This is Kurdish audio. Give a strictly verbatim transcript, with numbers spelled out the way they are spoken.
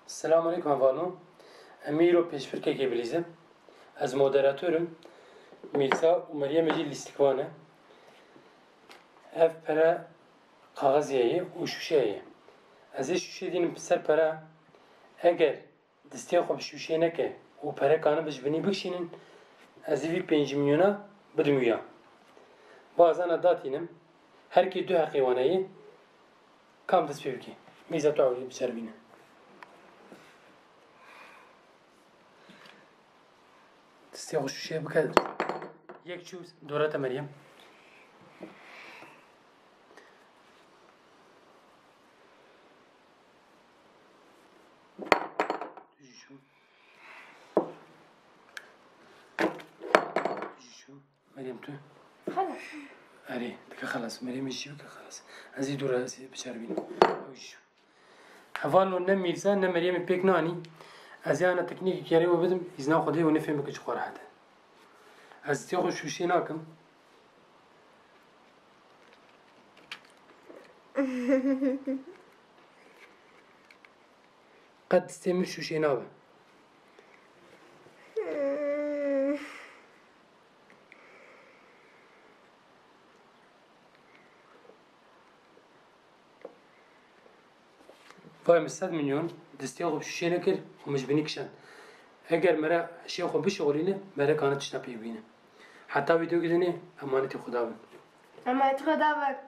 Selamun Aleyküm hevalno. Em îro pêşbirkekê bilîzin. Ez moderator im. Mîrza û Meryemê jî lîstikvan e. Ev pere kaxizê ye û şûşe ye. Ez ê şûşê dînim ser pere. Eger destê xwe bi şûşê neke û pere kanin bi ji binî bikişînin, ez ê vî pêncî milyona bidim wî ya. Bazana datînim. Her kê du heqê wan heye. Kam dest pê bike? Mîza tu ewlî biceribîne. Destê xwe şûşê bike. Yek çû dora te Meryem. Tu jî çû. Tu jî çû. Meryem tu. Xelas. Erê, dike xelas. Meryemê jî bike xelas. Ez ê dû re, ez ê biçerbînim. Ew jî çû. Hevalno ne Mîrza ne Meryemê pêk nanî. Ez ê ana teknîkekî kerê we bidim, îzna Xwedê û nê fêm bike çi xwe rehet e. Ez destê xwe şûşê nakim. Qet destê min şûşê nabe. Vay min sed milyon destê xwe bi şûşê nekir û min ji binî kişand. Eger mere şê xwe bişixulîne, mere kane tişta pê bîne. Heta vîdeoyekê dinê, emanetî Xuda bin. Emanetî Xuda bin.